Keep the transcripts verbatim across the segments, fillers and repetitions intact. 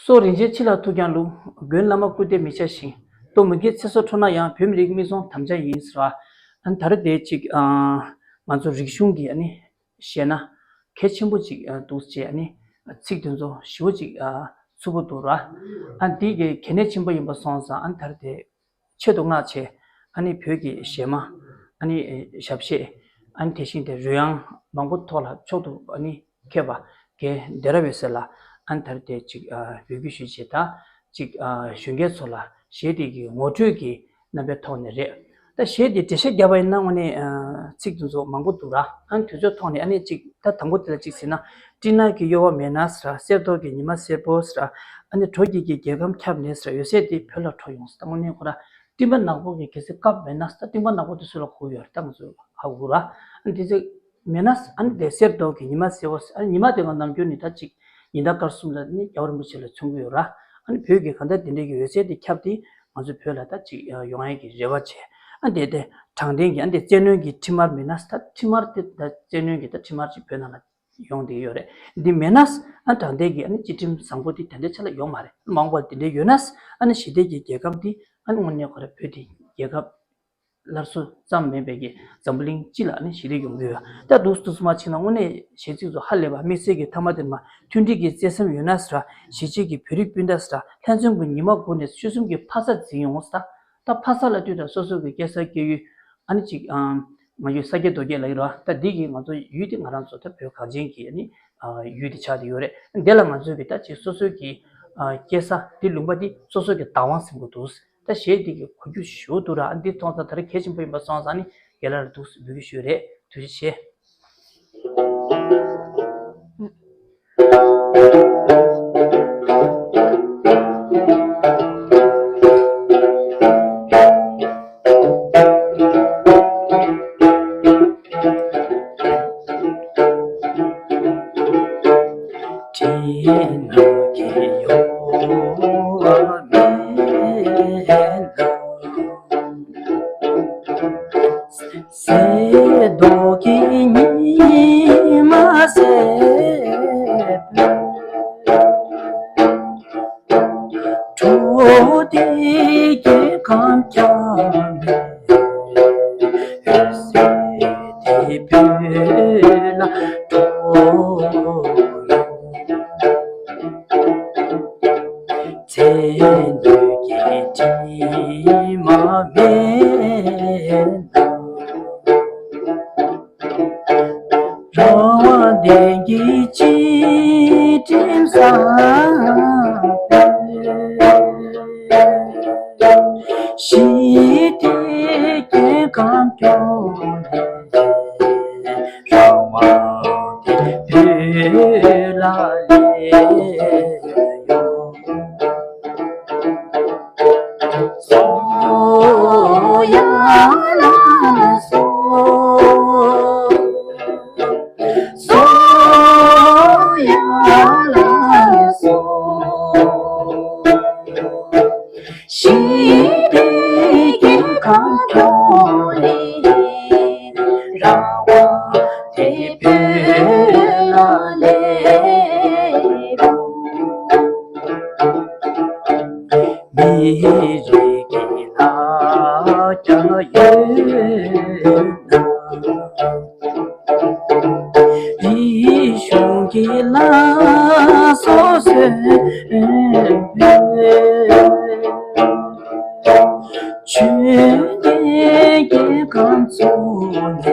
སྲོག་རིན་ཆེན་ཕྱི་ལ་ཐུག་ཀྱང་ལུས། མགོན་བླ་མ་སྐུ་བལྟས་མི་བྱ་ཞིང་། ལྟོ་མི་དགེ་ཚེ་སྲོག་འཕྲོག་ན་ཡང་། བོད་མི་རིགས་མིག་བཙུམ་དམ་བཅའ་ཡིན་ཟེར་བ། ཨ་ནི་ད་རེས་དེ་ཅིག་ཨ་ང་ཚོ་རིག་གཞུང་གི་ཨ་ནི་བཤད་ན་གལ་ཆེན་པོ་ཅིག་ཨ་འདུག་ཅེས། ཨ་ནི་ཚིག་དེ་ཚོ་ཞེ་པོ་ཅིག་ཨ་ཚུགས་པོ་འདུག་ར། ཨ་ནི་དེ་གི་གལ་གནད་ཆེན་པོ་ཡིན་པ་སོང་ཙང་། ཨ་ནི་ད་རེས་དེ་ཆེད་དུ་མངགས་བྱས། ཨ་ནི་བོད་ཀྱི་གཞས་མ། ཨ་ནི་ཞབས་གཞས། ཨ་ནི་དེ་བཞིན་དེ་རོལ་དབྱངས་མང་པོ་ཐོག་ལ་མཆོག་ཏུ་ཨ་ནི་མཁས་པ་རྒན་བདེ་རབ་འོད་ཟེར་ལགས། ཨ་ནི་ད་རེས་དེ་ཅིག་ཨ་འབོད་སྐུལ་ཞུས་བྱས། ད་ཅིག་ཨ་གཞོན་སྐྱེས་ཚོ་ལ་གཞས་དེ་གི་ངོ་སྤྲོད་ཀྱི་རྣམ་པའི་ཐོག་ནས་རེད། ད་གཞས་དེ་འགྲེལ་བཤད་བརྒྱབ་པ་ཡིན་ན་དངོས་གནས་ཨ་ཚིག་དེ་ཚོ་མང་པོ་འདུག་ར། ཨ་ནི་དུས་ཚོད་ཐོག་ནས། ཨ་ནི་ཅིག་ད་དང་པོ་དེ་ལ་ཅིག་ཟེར་ན། སྤྲིན་ནག་གི་གཡོ་བ་མེད་ན་ཟེར་ར། གསེར་མདོག་གི་ཉི་མ་སེར་པོ་ཟེར་ར། ཨ་ནི་དྲོ་སྐྱིད་ཀྱི་རྒྱལ་ཁམས་ཁྱབ་ནས་ཟེར་ར། འོད་ཟེར་དེ་བོད་ལ་འཕྲོ་ཡོང་ཟེར། ད་དངོས་གནས་ཁོ་ར་སྤྲིན་པ་ནག་པོ་གི་གལ་སྲིད་སྐབས་མེད་ན་ཟེར། ད་སྤྲིན་པ་ནག་པོ་དེ་སུ་ལ་དགོས་ཡོད་རེད། ད་ང་ཚོས་ཧ་གོ་ར། ཨ་ནི་དེ་ཚོ་མེད་ན། ཨ་ནི་དེ་གསེར་མདོག་གི་ཉི་མ་སེར་པོ་ཟེར། ཨ་ནི་ཉི་མ་དེ་ག་ནམ་རྒྱུན་ནི་ད་ཅིག་ཉི་ཟླ་སྐར་གསུམ་ལ་ནི་རྒྱལ་བ་རིན་པོ་ཆེ་ལ་མཚོན་གྱི་ཡོད་ར། ཨ་ནི་བོད་ཀྱི་གང་ལྟར་དེ་འདྲའི་གི་འོད་ཟེར་དེ་ཁྱབ་སྟེ་ང་ཚོ་བོད་ལ་ད་ཅིག་ཡོང་ཡས་ཀྱི་རེ་བ་བྱས། ཨ་ནི་དེ་དེ་དྲང་བདེན་གྱི། ཨ་ནི་དེ་བཙན་གནོན་གྱི་ཁྲིམས་དམར་མེད་ན་ཟེར། ད་ཁྲིམས་དམར་དེ་ད་བཙན་གནོན་གྱི་ད་ཁྲིམས་དམར་ཅིག་བོད་ནང་ལ་ཡོང་བསྡད་ཡོད་རེད། འདི་མེད་ན། ཨ་དྲང་བདེན་གྱི་ཨ་ནི་སྤྱི་ཁྲིམས་བཟང་པོ་འདི་དེ་འདྲའི་ཆ་ལ་ཡོང་མ་རེད། མ་འོངས་པར་དེ་འདྲའི་ཡོད་ན། ཨ་ནི་ཞི་བདེ་གི་རྒྱལ་ཁམས་འདི་ཨ་ནི་དངོས་གནས་ཁོ་ར་བོད་དེ་རྒྱལ་ཁབ་སླར་གསོ་ཙམ་མིན་པའི་གི་འཛམ་བུ་གླིང་སྤྱི་ལ་ཨ་ནི་ཞི་བདེ་ཡོང་གི་ཡོད། ད་འདུག་སེ་འདུག་སེ་མ་ཕྱིན་ན་དངོས་གནས་གཞས་ཚིག་ཚོ་ཧ་ལས་པ། དམིགས་བསལ་གྱི་མཐའ་མ་དེར་མ་མཐུན་སྒྲིལ་གྱི་བརྩེ་སེམས་ཡོད་ན་ཟེར་ར། གཞིས་བྱེས་ཀྱི་བོད་རིགས་སྤུན་ཟླ་ཟེར་ར། ལྷན་འཛོམས་ཀྱི་ཉི་མ་བསྒུགས་ནས་ཆོལ་གསུམ་གྱི་ཕ་ས་འཛིན་ཡོང་ཟེར། ད་ཕ་ས་ལབ་དུས་ད་སོ་སོ་གི་སྐྱེས་ས་སྐྱེས་ཡུལ། ཨ་ནི་ཅིག་ཨ་ང་ཡུལ་ས་སྐྱེས་རྡོ་སྐྱེས་ལབ་ཀྱི་རེད་བ། ད་འདི་གིས་ང་ཚོ་ཡུལ་དེ་ང་རང་ཚོ་ད་བོད་གངས་ཅན་གྱི་ཨ་ནི་ཨ་ཡུལ་དེ་ཆགས་བསྡད་ཡོད་རེད། འདི་ལ་ང་ཚོས་གི་ད་ཅིག་སོ་སོ་གི་ཨ་སྐྱེས་ས་འདི་ལུང་པ་འདི་སོ་སོ་གི་བདག་དབང་ཟིན་དགོས་འདུག། ད་གཞས་འདི་གི་གོ་རྒྱུ་ཞུ་འདུག་ར། ཨ་འདི་མཐོང་ཙང་ད་རེས་གལ་ཆེན་པོ་ཡིན་པ་སོང་ཙང་ནི་རྒན་ལགས་ལ་འདུག་སེ་འབུལ་རྒྱུ་ཞུས་རེད། ཐུགས་རྗེ་ཆེ། སྤྲིན་ནག་གི་གཡོ་བ་མེད་ན། གསེར་མདོག་གི་ཉི་མ་སེར་པོ། དྲོ་སྟེ་རྒྱལ་ཁམས་ཁྱབ་ནས། འོད་ཟེར་དེ་བོད་ལ་འཕྲོ་ཡོང་། བཙན་གནོན་གྱི་དྲི་མ་མེད་ན། རང་དབང་ལྡན་གྱི་སྤྱི་ཁྲིམས་བཟང་པོས། ཞི་བདེའི་རྒྱལ་ཁམས་སྐྱོང་ནས། རང་དབང་དེ་བོད་ལ་སླེབས་ཡོང་། གསོ་ཡ་ལ་གསོ། གསོ་ཡ་ལ་གསོ། ཞི་བདེའི་རྒྱལ་ཁམས་སྐྱོང་ནས། རང་དབང་དེ་བོད་ལ་སླེབས་རུང་། མི་རིགས་ཀྱི་ལ་རྒྱ་ཡོད་ན། རིག་གཞུང་གི་ལ་སོ་སོའི་ཆོས་ལྡན་རྒྱལ་ཁམས་བཙུགས་ནས།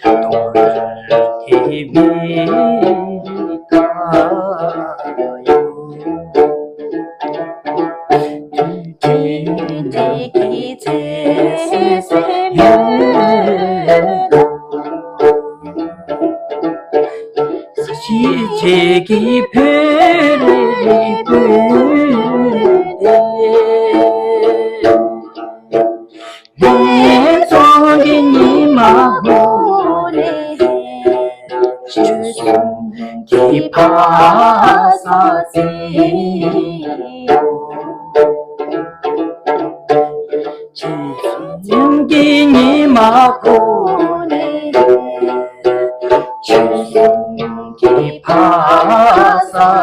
གཏོར་རྒོལ་གྱི་མི་དང་ཡོང་། མཐུན་སྒྲིལ་གྱི་བརྩེ་སེམས་ཡོད་ན། གཞིས་བྱེས་ཀྱི་བོད་རིགས་སྤུན་ཟླ། ལྷན་འཛོམས་ཀྱི་ཉི་མ་བསྒུགས་ནས། ཆོལ་གསུམ་གྱི་ཕ་ས་འཛིན། ཆོལ་གསུམ་གྱི་ཉི་མ་བསྒུགས་ནས། ཆོལ་གསུམ་གྱི་ཕ་ས་